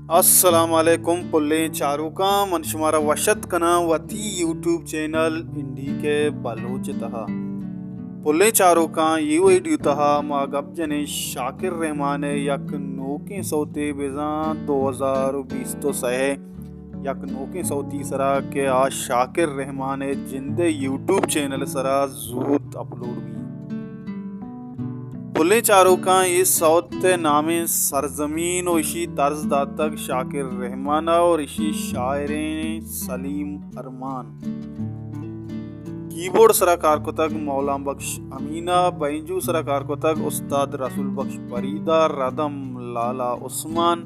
السلام علیکم پلیں چاروکاں، من شمارا وش اتک کناں وتی یوٹیوب چینل این ڈی کے بلوچ ءِ تہا۔ پلیں چاروکاں، اے ویڈیو تہا ما گپ جنیں شاکر رحمان ءِ یک نوکیں سوتے، بزاں دو ہزار و بیست و سئے ءِ یک نوکیں سوتی سرا کہ آ شاکر رحمان ءِ جند ءِ یوٹیوب چینل سرا زوت اپلوڈ بی۔ پلیں چاروکاں، اے سوت ءِ نام ایں سرزمین و اشی طرز داتگ شاکر رحمان ءَ اور اشی شاعر ایں سلیم ارمان۔ کیبورڈ سرا کار کتگ مولانا بخش امین ءَ، بینجو سرا کار کتگ استاد رسول بخش پریدہ، ردم لالا عثمان،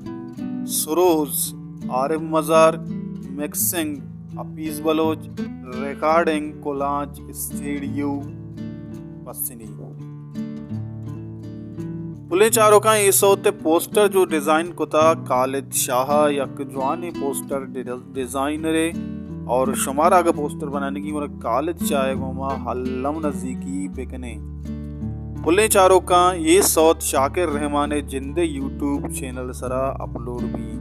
سروز عارف مزار، مکسنگ حفیظ بلوچ، ریکارڈنگ کلانچ اسٹیڈیو پسنی۔ پلیں چاروکاں، اے سوت ءِ پوسٹر جو ڈیزائن کتا خالد شاہ، یک جوانیں پوسٹر ڈیزائنرے، اور شمارا اگہ پوسٹر بنانگی گڑا خالد شاہ ءِ گوما الم نزیکی بکنیں۔ پلیں چاروکاں، اے سوت شاکر رحمان ءِ جند ءِ یوٹیوب چینل سرا اپلوڈ بی۔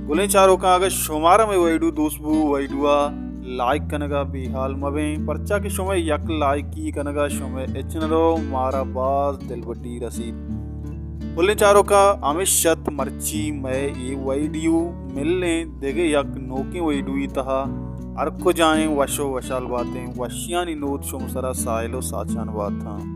گلیں چاروکاں، اگہ شمارا مئے ویڈیو دوست بو، ویڈیو ءَ لائک کنگا بے حال مبیں، پرچا کہ شمئے یک لائکی کنگا شمئے ہچ نہ رو، مارا باز دلبڈی رسیت۔ پلیں چاروکاں، ہمیش ات مرچی مئے اے ویڈیو، ملیں دگہ یک نوکیں ویڈیوی تہا۔ ہر کجائیں وش و وشحال باتیں، وشیانی نود شمئے سرا ساہیل و ساچان باتاں۔